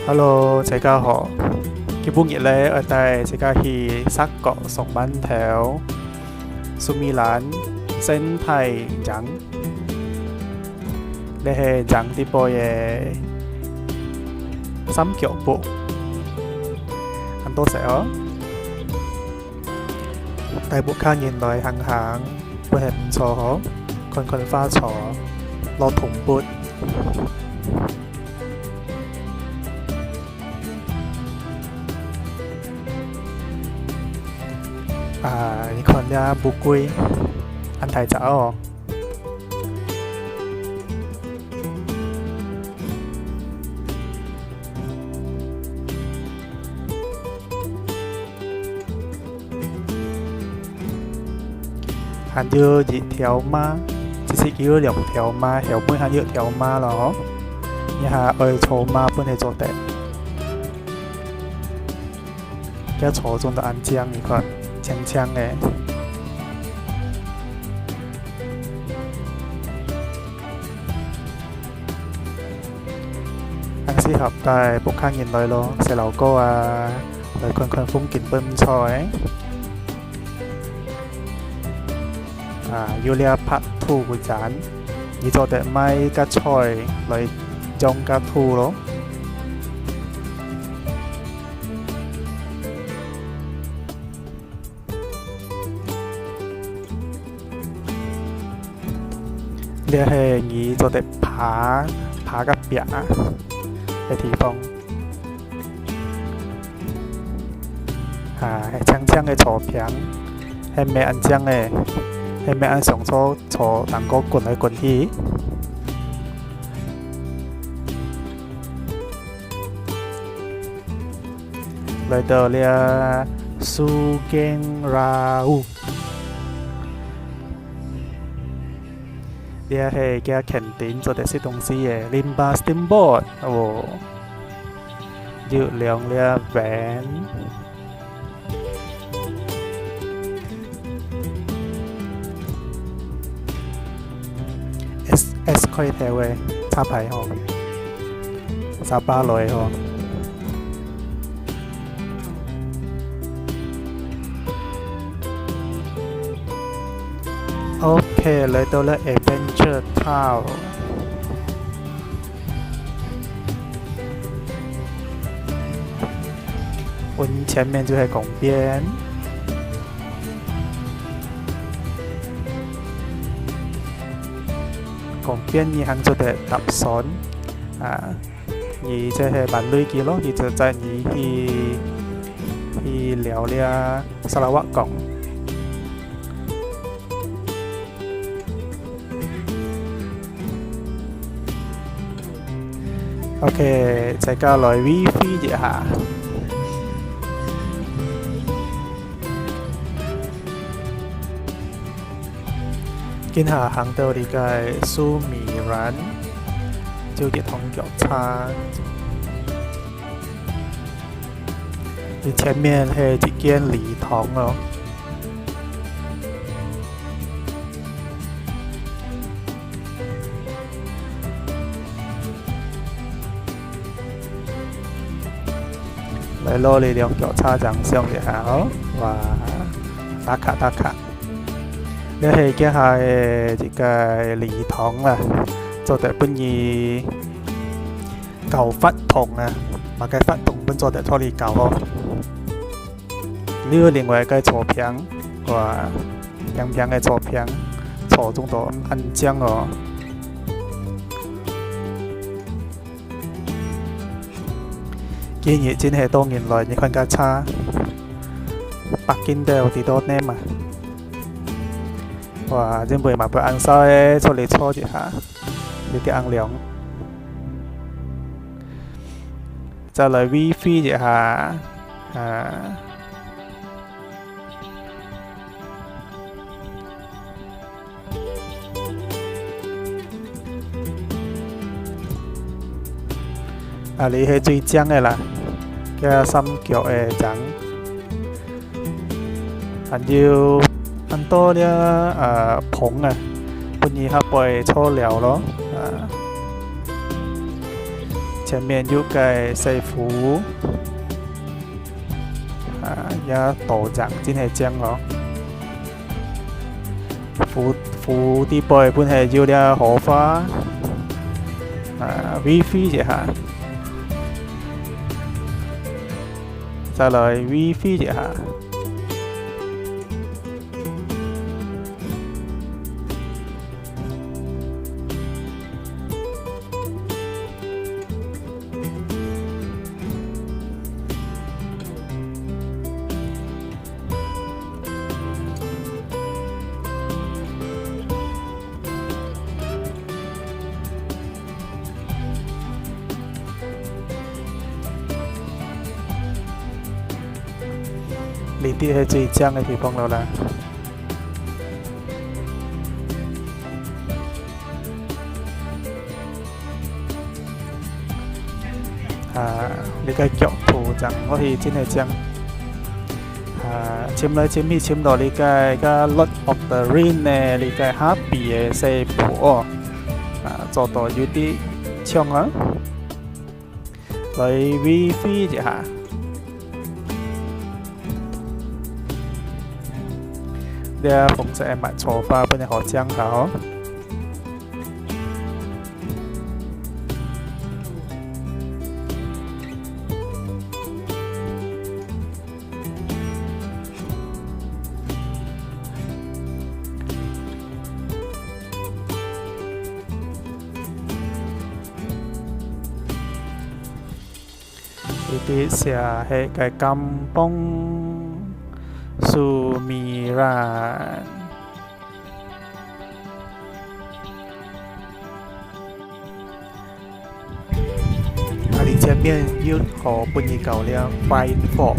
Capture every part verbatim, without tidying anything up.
Hello，大家好。今晡日咧，愛帶大家去石角上班頭，Sumilan生態營。這係營裡背个三腳屋，恁多細哦。帶屋下人來行行，會係毋錯吼，看看花草，落動物。 啊，你看這烏龜，恁大隻哦！還有一條馬，其實佢有兩條馬，後尾還有一條馬咯。你還愛坐馬分佢做得。 佢草種到恁靚，你看，青青个。恁適合帶屋下人來咯，細路哥啊，來看看風景本毋錯个。啊，有這白兔个人，佢做得買个菜來種个兔咯。 這係你做得爬，爬个壁个地方。啊，係青青个草坪，係毋係恁靚个？係毋係恁想坐，坐頂高滾來滾去？ 來到這Sugenrau，這係佢肯定做得食東西个Limbah Steamboat哦，有兩粒圓。 S，S開頭个車牌吼，沙巴來吼。OK，來到了Adventure Town。 𠊎前面就係公園。公園你還做得搭船，啊，你這係蠻累个咯，佢就載你去，去尞這Sarawak港。 OK，大家來WiFi一下。今下行到這个Sumiran，就一趟腳車。佢前面係一間禮堂哦。 來，落來兩腳車正上一下哦。哇，打卡打卡。這係這下个一个禮堂啦，做得分你搞活動啊，麼个活動分做得出來搞哦。 你有另外一个草坪，哇，平平个草坪，草種到恁靚哦。今日真係多人來，你看該車，parking到幾多呢嘛？哇，真會嘛，會恁燒个，出來坐一下，有點恁涼。再來WiFi一下。 啊。啊，這係最靚个啦，這三腳个頂。還有恁多這，呃，棚啊，分你下背坐尞咯，啊。前面有个細湖，啊，也倒影，真係靚哦。湖，湖底背本係有了荷花，啊，微微一下，再來微微一下。 離地係最靚个地方了啦。啊，這个腳步正好去真个靚。啊，尋來尋去，尋到這个个Lord of the Ring呢，這个哈比个細步哦。啊，做到有啲長啊。 來微微一下。這紅色个麥草花本來好靚个哦。 這个寫係个Kampung Sumiran。 啊，你前面有好分你搞了Five Fork。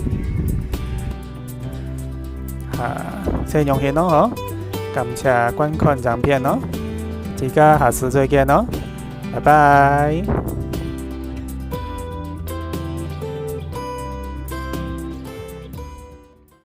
啊，先用先咯吼，感謝觀看影片哦，大家下次再見哦，拜拜。